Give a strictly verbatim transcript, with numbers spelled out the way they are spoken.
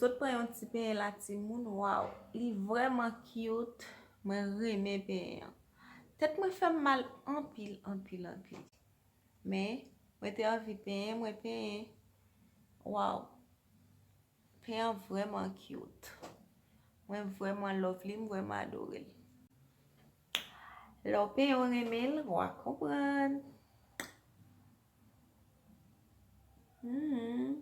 Sot pran yon ti penyen la timoun, waw, li vrèman cute. Mwen renmen penyen an. Tèt mwen fè m mal anpil, anpil, anpil. Men, mwen te anvi penyen, mwen penyen. Waw. Penyen an vrèman cute. Mwen vrèman love li, m vrèman adore l. Lè w penyen, w renmen l, w a konprann. Mhm.